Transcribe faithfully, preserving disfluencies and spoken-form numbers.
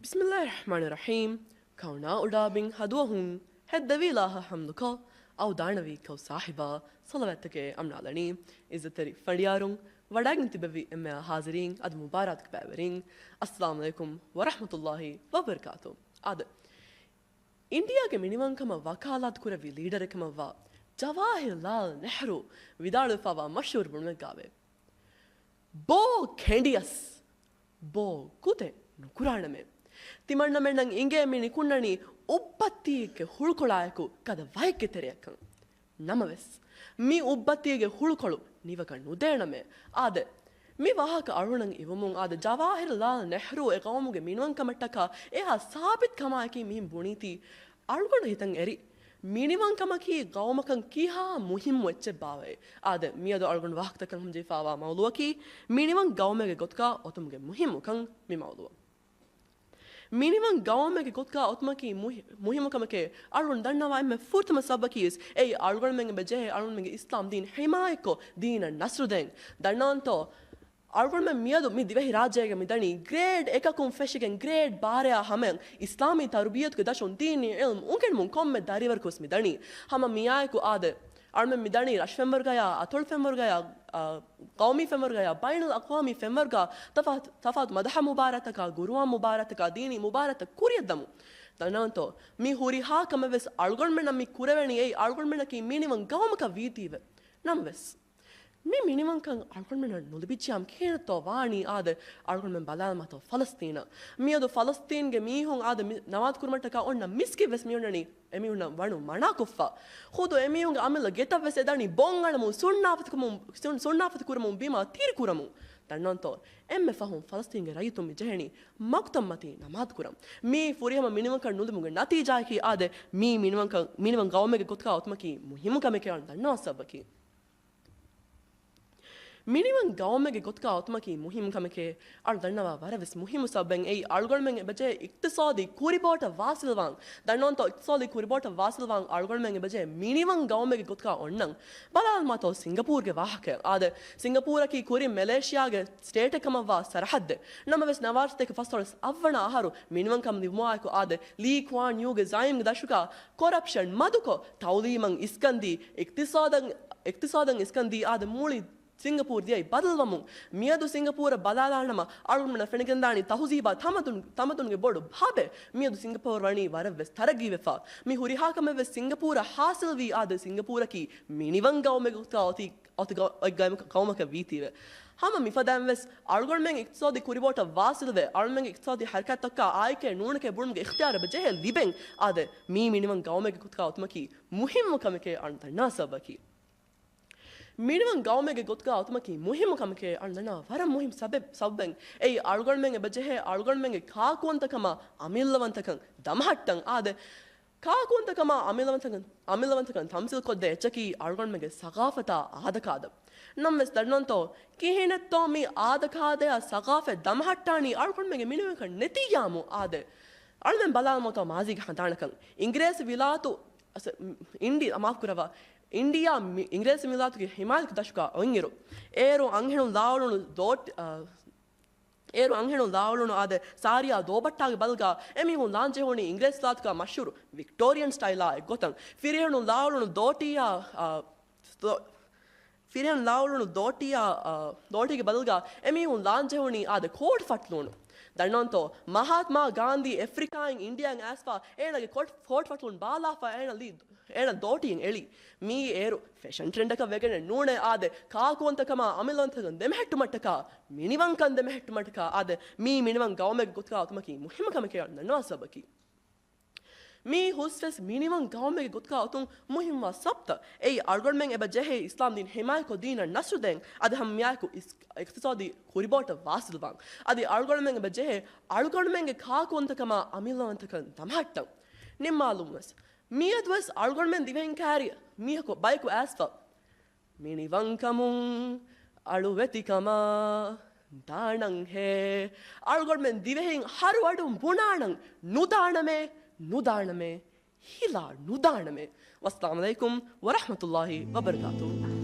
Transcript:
ބިސްމިއްލާހި ރަޙްމާނި ރަޙީމް. ކައުނާ އުޑާބިން ހަދުވަހުން ހެއްދެވީ އިލާހަށް ޙަމްދުކޮށް، އައުދާނަވީ ކައު ސާހިބާ ޞަލަވާތްތަކެއް އަމްނާލަނީ. އިއްޒަތްތެރި ފަނޑިޔާރުން، ވަޑައިގެން ތިބެވި އެންމެހާ ޙާޒިރީން އަދި މުބާރާތުގެ ބައިވެރިން، އައްސަލާމު ޢަލައިކުމް ވަރަޙްމަތުﷲ ވަބަރަކާތު. އާދެ، އިންޑިޔާގެ މިނިވަންކަމަށް ވަކާލާތު ކުރެއްވި ލީޑަރެއް ކަމަށްވާ ޖަވާހިރްލާލް ނެހްރޫ ވިދާޅުވެފައިވާ މަޝްހޫރު ބުނުމެއްގާވޭ. ބޯ ކެނޑިޔަސް، ބޯ ގުދެއް ނުކުރާނަމޭ. ތިމަންނަމެންނަށް އިނގޭ މި ނިކުންނަނީ އުއްބައްތީގެ ހުޅުކޮޅާއެކު ގަދަ ވައެއްގެ ތެރެއަކަށް. ނަމަވެސް، މި އުއްބައްތީގެ ހުޅުކޮޅު ނިވަކަށް ނުދޭނަމޭ. އާދެ، މި ވާހަކަ އަޅުގަނޑަށް އިވުމުން އާދެ، ޖަވާހިރްލާލް ނެހްރޫ އެ ގައުމުގެ މިނިވަންކަމަށްޓަކާ އެހާ ސާބިތު ކަމާއެކީ މިހެން ބުނީތީ އަޅުގަނޑު ހިތަށް އެރި. މިނިވަންކަމަކީ ގައުމަކަށް ކިހާ މުހިއްމު އެއްޗެއް ބާވައޭ. އާދެ، މިއަދު އަޅުގަނޑު ވާހަކަދައްކަން ހަމަޖެހިފައިވާ މައުޟޫއަކީ މިނިވަން ގައުމެއްގެ ގޮތުގަ އޮތުމުގެ މުހިއްމުކަން. މި މައުޟޫއަށް މިނިވަން ގައުމެއްގެ ގޮތުގަ އޮތުމަކީ މުހި-، މުހިއްމު ކަމެކޭ. އަޅުގަނޑު ދަންނަވާ އެންމެ ފުރަތަމަ ސަބަބަކީ ވެސް އެއީ އަޅުގަނޑުމެން އެބަ ޖެހޭ އަޅުގަނޑުމެންގެ އިސްލާމް ދީން ޙިމާޔަތްކޮށް ދީނަށް ނަޞްރު ދޭން. ދަންނަވަންތޯ، އަޅުގަނޑުމެން މިއަދު މި ދިވެހި ރާއްޖޭގަ މި ދަނީ ގްރޭޑް އެކަކުން ފެށިގެން ގްރޭޑް ބާރައާ ހަމަޔަށް އިސްލާމީ ތަރުބިއްޔަތުގެ ދަށުން ދީނީ ޢިލްމު އުނގެނުމުން ކޮންމެ ދަރިވަރަކު ވެސް މި ދަނީ. ހަމަ މިއާއެކު އާދެ، އަޅުމެން މި ދަނީ ރަށް ފެންވަރުގަޔާ، އަތޮޅު ފެންވަރުގަޔާ، އާ، ޤައުމީ ފެންވަރުގަޔާ، ބައިނަލްއަޤްވާމީ ފެންވަރުގަ ތަފާތު، ތަފާތު މަދަހަ މުބާރާތަކާ، ޤުރުއާން މުބާރާތަކާ، ދީނީ މުބާރާތައް ކުރިއަށްދަމުން. ދަންނަވަންތޯ، މި ހުރިހާ ކަމެއް ވެސް އަޅުގަނޑުމެންނަށް މި ކުރެވެނީ އެއީ އަޅުގަނޑުމެންނަކީ މިނިވަން ގައުމަކަށް ވީތީވެ. ނަމަވެސް، މި މިނިވަންކަން އަޅުގަނޑުމެންނަށް ނުލިބިއްޖިއްޔާމު ކިހިނެއްތޯ ވާނީ؟ އާދެ، އަޅުގަނޑުމެން ބަލާލަމާތޯ ފަލަސްތީނަށް. މިއަދު ފަލަސްތީންގެ މީހުން އާދެ، މި ނަމާދު ކުރުމަށްޓަކާ އޮންނަ މިސްކިތް ވެސް މިއޮންނަނީ އެމީހުންނަށް ވަނު މަނާކޮށްފަ. ޚުދު އެމީހުންގެ އަމިއްލަ ގެތައް ވެސް އެދަނީ ބޮން އަޅަމުން، ސުންނާފަތިކުރަމުން، ސުން-، ސުންނާފަތިކުރަމުން ބިމާ ތިރިކުރަމުން. ދަންނަވަންތޯ، އެންމެ ފަހުން ފަލަސްތީންގެ ރައްޔިތުން މި ޖެހެނީ މަގުތައްމަތީ ނަމާދު ކުރަން. މީ ފުރިހަމަ މިނިވަންކަން ނުލިބުމުގެ ނަތީޖާއަކީ އާދެ، މީ މިނިވަންކަން، މިނިވަން ގައުމެއްގެ ގޮތުގަ އޮތުމަކީ މުހިއްމު ކަމެކޭ އަޅު ދަންނަވާ ސަބަބަކީ. މިނިވަން ގައުމެއްގެ ގޮތުގަ އޮތުމަކީ މުހިއްމު ކަމެކޭ އަޅު ދަންނަވާ ވަރަށް ވެސް މުހިއްމު ސަބަބެއް އެއީ އަޅުގަނޑުމެން އެބަޖެހޭ އިޤްތިޞާދީ ކުރިބޯޓަށް ވާސިލްވާން. ދަންނަވަންތޯ، އިޤްތިޞާދީ ކުރިބޯޓަށް ވާސިލްވާން އަޅުގަނޑުމެން އެބަޖެހޭ މިނިވަން ގައުމެއްގެ ގޮތުގަ އޮންނަން. ބަލާލަމާތޯ ސިންގަޕޫރުގެ ވާހަކައެއް. އާދެ، ސިންގަޕޫރަކީ ކުރިން މެލޭޝިޔާގެ ސްޓޭޓެއް ކަމަށްވާ ސަރަހައްދެއް. ނަމަވެސް ނަވާރަ ސަތޭކަ ފަސްދޮޅަސް އަށްވަނަ އަހަރު މިނިވަންކަން ލިބުމާއެކު އާދެ، ލީ ކުވާން ޔޫގެ ޒައީމްގެ ދަށުގަ ކޮރަޕްޝަން މަދުކޮށް، ތައުލީމަށް އިސްކަންދީ، އިޤްތިޞާދަށް، އިޤްތިޞާދަށް އިސްކަންދީ އާދެ، މުޅި ސިންގަޕޫރު ދިޔައީ ބަދަލުވަމުން. މިއަދު ސިންގަޕޫރަށް ބަލާލާނަމަ، އަޅުގަނޑުމެންނަށް ފެނިގެންދާނީ ތަހުޒީބާ ތަމަދުން، ތަމަދުންގެ ބޮޑު ހަބެއް. މިއަދު ސިންގަޕޫރު ވަނީ ވަރަށް ވެސް ތަރައްގީވެފަ. މި ހުރިހާ ކަމެއް ވެސް ސިންގަޕޫރަށް ހާސިލްވީ އާދެ، ސިންގަޕޫރަކީ މިނިވަން ގައުމެއް ގޮތުގަ އޮތީ، އޮތި ގަ-، އޮތް ގައުމަކަށް ވީތީވެ. ހަމަ މިފަދައިން ވެސް އަޅުގަނޑުމެން އިޤްތިޞާދީ ކުރިބޯޓަށް ވާސިލްވެ، އަޅުމެންގެ އިޤްތިޞާދީ ހަރަކާތްތަކަށް އާއެކޭ ނޫނެކޭ ބުނުމުގެ އިޚްތިޔާރު އެބަ ޖެހޭ ލިބެން އާދެ، މީ މިނިވަން ގައުމެއްގެ ގޮތުގަ އޮތުމަކީ މުހިއްމު ކަމެކޭ އަޅު ދަންނާ ސަބަބަކީ. މިނިވަން ގައުމެއްގެ ގޮތުގަ އޮތުމަކީ މުހިއްމު ކަމެކޭ އަޅު ދަންނަވާ ވަރަށް މުހިއްމު ސަބަބެއް، ސަބަބެއް. އެއީ އަޅުގަނޑުމެން އެބަ ޖެހޭ އަޅުގަނޑުމެންގެ ކާކުވަންތަކަމާ އަމިއްލަވަންތަކަން ދަމަހައްޓަން. އާދެ، ކާކުވަންތަކަމާ އަމިއްލަވަންތަކަން، އަމިއްލަވަންތަކަން ތަމްސީލް ކޮށްދޭ އެއްޗަކީ އަޅުގަނޑުމެންގެ ސަގާފަތާ އާދަކާދަ. ނަމަވެސް ދަންނަވަންތޯ، ކިހިނެއްތޯ މި އާދަކާދަޔާ ސަގާފަތް ދަމަހައްޓާނީ އަޅުގަނޑުމެންގެ މިނިވަންކަން ނެތިއްޔާމު. އާދެ، އަޅުމެން ބަލާލަމާތޯ މާޒީގެ ހަނދާނަކަށް. އިނގިރޭސި ވިލާތު، އަސް، އިންޑި-، މާފު ކުރައްވާ. އިންޑިޔާ މި-، އިނގިރޭސި ވިލާތުގެ ހިމާޔަތުގެ ދަށުގަ އޮތްއިރު، އޭރު އަންހެނުން ލާއުޅުނު ދޯޓް-، އަ، އޭރު އަންހެނުން ލާއުޅުނު އާދެ، ސާރިޔާ ދޯބައްޓާގެ ބަލުގަ އެމީހުން ލާން ޖެހުނީ އިނގިރޭސި ވިލާތުގަ މަޝްހޫރު ވިކްޓޯރިއަން ސްޓައިލާ އެއްގޮތަށް. ފިރިހެނުން ލާއުޅުނު ދޯޓީއާ، އަ، ދޯ-، ފިރިހެނުން ލާއުޅުނު ދޯޓީއާ، އަ، ދޯޓީގެ ބަލުގަ އެމީހުން ލާން ޖެހުނީ އާދެ، ކޯޓު ފަޓްލޫނު. ދަންނަވަންތޯ، މަހާތްމާ ގާންދީ އެފްރިކާއިން އިންޑިޔާއިން އައިސްފަ އޭނާގެ ކޯޓް، ކޯޓު ފަޓްލޫނު ބާލާފަ އޭނާ ލީ އޭނަ ދޯޓީއިން އެޅި. މީ އޭރު ފެޝަން ޓްރެންޑަކަށް ވެގެނެއް ނޫނޭ އާދެ، ކާކުވަންތަކަމާ އަމިއްލަވަންތަކަން ދެމެހެއްޓުމަށްޓަކާ، މިނިވަންކަން ދެމެހެއްޓުމަށްޓަކާ އާދެ، މީ މިނިވަން ގައުމެއްގެ ގޮތުގަ އޮތުމަކީ މުހިއްމު ކަމެކޭ އަޅު ދަންނަވާ ސަބަބަކީ. މީ ހުސްވެސް މިނިވަން ގައުމެއްގެ ގޮތުގަ އޮތުން މުހިއްމުވާ ސަބަބުތައް. އެއީ އަޅުގަނޑުމެން އެބަ ޖެހޭ އިސްލާމް ދީން ހިމާޔަތްކޮށް ދީނަށް ނަސްރު ދޭން. އަދި ހަމަ މިއާއެކު އިސް-، އިޤްތިޞާދީ ކުރިބޯޓަށް ވާސިލްވާން. އަދި އަޅުގަނޑުމެން އެބަ ޖެހޭ އަޅުގަނޑުމެންގެ ކާކުވަންތަކަމާ އަމިއްލަވަންތަކަން ދަމަހައްޓަން. ނިންމާލުމަށް ވެސް، މިއަދުވެސް އަޅުގަނޑުމެން ދިވެހިން ކައިރި މީހަކު ބަޔަކު އައިސްފަ، މިނިވަންކަމުން، އަޅުވެތިކަމާ، ދާނަން ހޭ. އަޅުގަނޑުމެން ދިވެހިން ހަރު އަޑުން ބުނާނަން، ނުދާނަމޭ، ނުދާނަމޭ، ހިލާ ނުދާނަމޭ. ވައްސަލާމު ޢަލައިކުމް ވަރަޙްމަތުﷲ ވަބަރަކާތުހު.